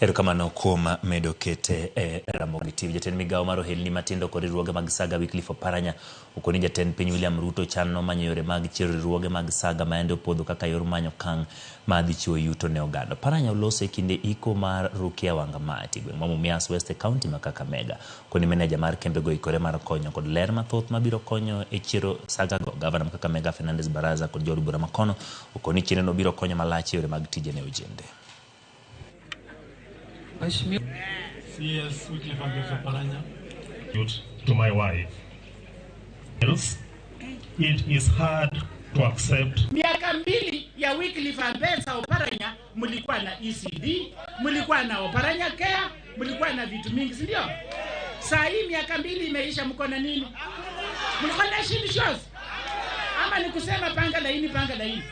Erokamano kuom medo kete e Ramogi TV. Jatend migawo mar ohelni matindo kod riwruoge mag Saga Wycliffe Oparanya okoni jatend piny William Ruto chano manyo yore mag chiero riwruoge mag Saga ma yande opodho kaka yor manyo okang' ma dhi chiwo yuto ne oganda. Oparanya oloso e kinde iko mar Rukia Wangamati gweng' ma Mumias West e kaunti ma Kakamega. Okoni meneja mar kembego oikore mar konyo kod ler mathoth mabiro konyo e chiero Saga go. Gavana ma Kakamega Fernandes Baraza kod jood bura makono okoni chenrono biro konyo malach e yore mag tije ne ojende. Mheshimiwa CS Wycliffe Ambetsa Oparanya. To my wife. Else, it is hard to accept. Miaka 2 ya Wycliffe Ambetsa Oparanya mlikuwa na ECD, mlikuwa na Oparanya Care, mlikuwa na vitu mingi, si ndio? Saa hii miaka 2 imeisha, mko na nini? Mlikuwa na shows? Ama ni kusema panga laini, panga laini.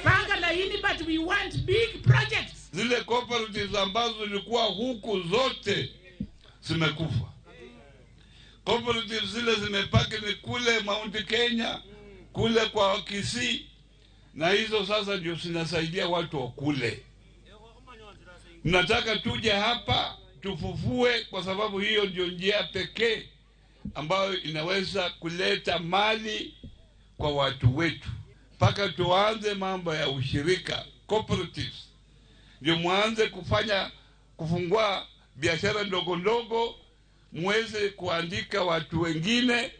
Panga laini, but we want big projects. Zile cooperatives ambazo zilikuwa huku zote zimekufa. Cooperatives zile zimepaki ni kule Mount Kenya, kule kwa Kisii, na hizo sasa ndio zinasaidia watu wa kule. Nataka tuje hapa tufufue, kwa sababu hiyo ndio njia pekee ambayo inaweza kuleta mali kwa watu wetu. Mpaka tuanze mambo ya ushirika cooperatives, ndio muanze kufungua biashara ndogo ndogo, muweze kuandika watu wengine,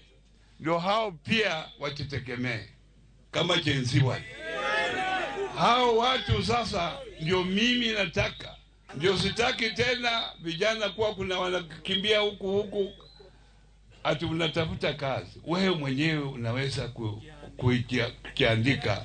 ndio hao pia wajitegemee kama Gen Z wale. Hao watu sasa ndio mimi nataka, ndio sitaki tena vijana kuwa kuna wanakimbia huku huku ati unatafuta kazi. Wewe mwenyewe unaweza kujiandika.